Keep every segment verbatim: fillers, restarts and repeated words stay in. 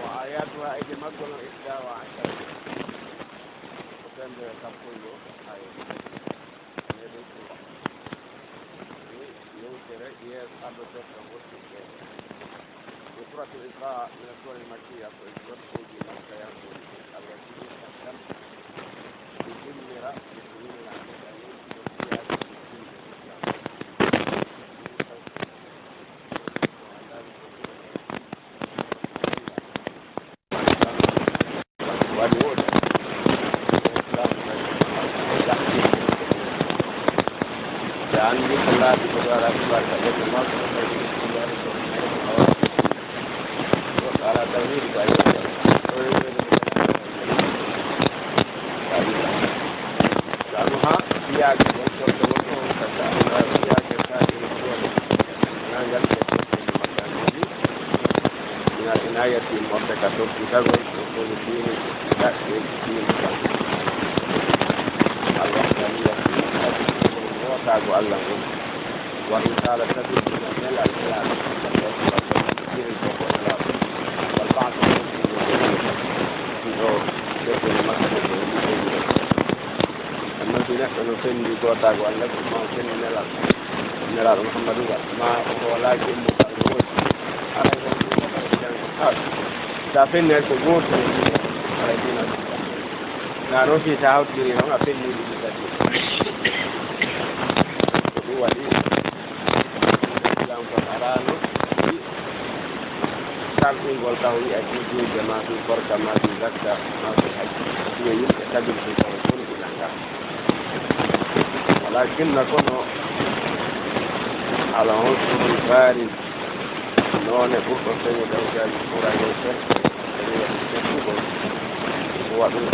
Wa ayatuha, e je makko non, ihda wa ashara, ko temedere e sappo e go'o aaya. Meɗen ɗum ni yewtere yeeso arɗo defte wottuɓe. Ko Suuratul Israa, min suura makkiya, ko e gorkooji makkayankooji, Allah tigi kan, ɗi himmira, ɗi himmira, ɗi himmira, ɗi himmira. Waɗi wooɗi. Sa anndi ko laaɓi ko ɗo alaa kibaar ka ɓernde makko, ko tawi ko ɗum waɗi ko. Goɗɗo alaa tawhiid ko a yeeso. Ɗo yeeso. Sa anndi ha fiyaake ɗon, sorte won ɗon, ka sa anndi fiyaake ka ɗin ko woni. Ina ngal ko ina, ina yatti morde ka toppitagol ko koni diini, daɗɗe diini kan. Al-wahdaniyya, kadi ko wootaago Allah ngon. Wa risala, tabitina nelal Nulaaɗo, sallallahu alaihi wasallam, ko nelaaɗo. Wal ba'th, ɗo deftere makko ko ɗum ɗo. Annabi neɗɗo no fenndi gootaago Allah, ko ma fenndi nelal. Nelaaɗo Muhammadu ngal, ma o hoolaaki ummugal no woodi. Haray on ɗum ko janngo. Sa fenni hay ko gooto e ɗum, haray diina ɗum. Na noon fii sa hawtiri noon a fenni ɗum tati. Ko ɗum waɗi Islam ko haraano. Sarɗingol taw wi'a fii juulde maa fii korka maa fii zakka maa fii hajji. Ɗum e yimɓe tabil fii taw bonɗi nanga. Walakinna kono al unsurul bariz, noone ɓurɗo feeñude e jaaji ɓurayɗo sette, tawi waɗi settugol, ko waɗude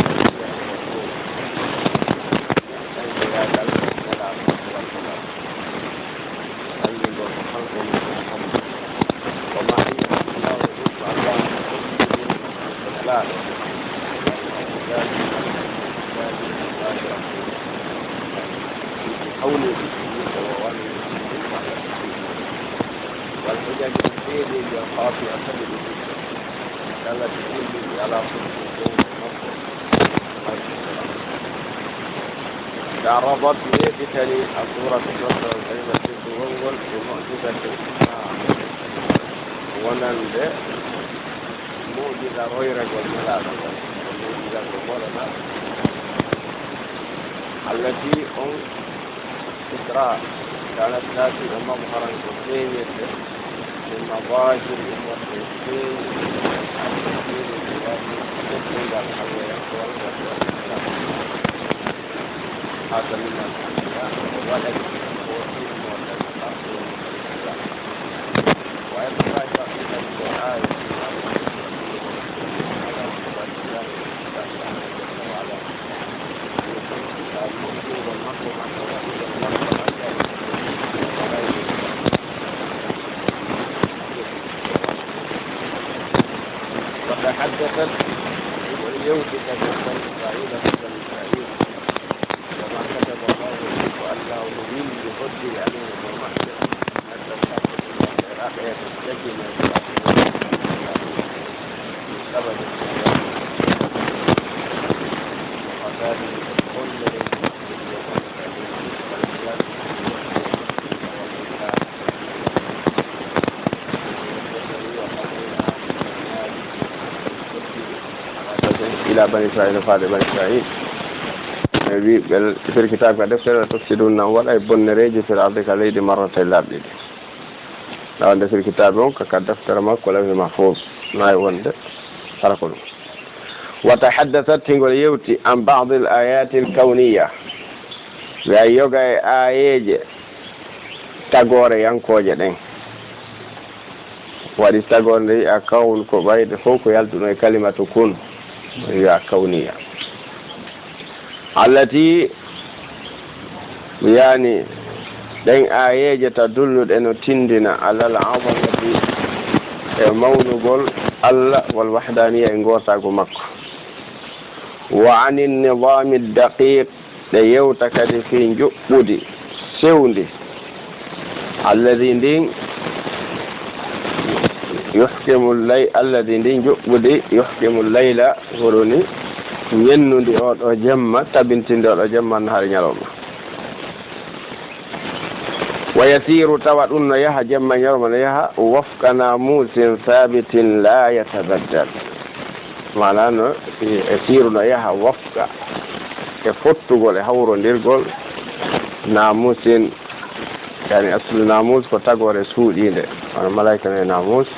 تعرضت، weeɓitani, السورة، سورة الكريمة، teddungol ngol, بمعجزة، wonande mu'jiza royragol Nelaaɗo ngal, ko mu'jiza ko moɗonaa, التي، on Israa, كانت تأتي، مظهرا، ko feeñirde, من مظاهر، immorde e feeñirde, teddungal Alla e ko خاتم الأنبياء، waɗani ko immorde. وتحدثت، yewti kadi, بني إسرائيل، بني إسرائيل. وما كتب الله، ko Alla o windi hoddiri عليهم, mo maɓɓe, من التوراة، من التوراة، من قبل، وفساد، bonnereeji maɓɓe ɗi ɓe woni kadi, إلى بني إسرائيل، faade Bani Israil. E wi ɓe, fil kitaabi, ka deftere, لتفسدن، on waɗay bonnereeji, في الأرض، ka leydi, مرتين، laabi ɗiɗi. Nde fil kitaabi on, ka, ka deftere makko, Lawhil Mahfuuz, no e wonde hara ko ɗum. وتحدثت، hingol yewti, عن بعض الآيات الكونية. Wi ay yoga e aayeeje tagoore yankooje ɗen. Waɗi tagoore nde wi'a kawn, ko ɓayde fof ko yaltuno e kalimatu kun, wi'a kawniya. التي Yaani, ɗen aayeeje tadullu ɗe no tinndina alal azamati e mawnugol Alla wal wahdaaniya e gootaagu makko. Wa ani nizaami daqiq, ɗe yewta kadi fii njuɓɓudi sewndi. Alladi ndin yuhkimu lay-, alladi ndin njuɓɓudi yuhkimu layla, woni ñennundi oo ɗoo jemma, tabintindi oo ɗoo jemma, nahaari ñalawma. Wa yasiiru, tawa ɗum no yaha, jemma e ñalawma no yaha, wafqa naamuusin saabitin laa yatabaddal. Maanaa no e siiru no yaha wafqa e fottugol e hawrondirgol naamuusin, yaani aslu naamuus ko tagoore suuɗiinde. Hono malaa'ika no e naamuus.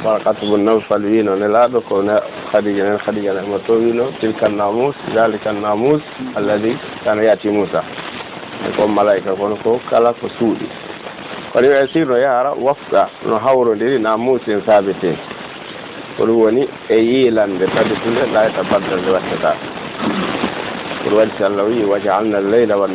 Waraqatu bun Nawfal wiino Nelaaɗo ko na-, Khadija, Nana Khadija na mo to wiino, "Tilka naamuus, zaalika naamuus, alladi kaana yaati Muusa." Ko malaa'ika, kono ko kala ko suuɗi. Kono yo e sirno yahara wafqa no hawrondiri naamuusin saabitin. Ko ɗum woni e yiilande tabitunde, laa yatabaddal, nde wattata. Ko ɗum waɗi si Allah wi'i, "Wa ja'alna al-layla wan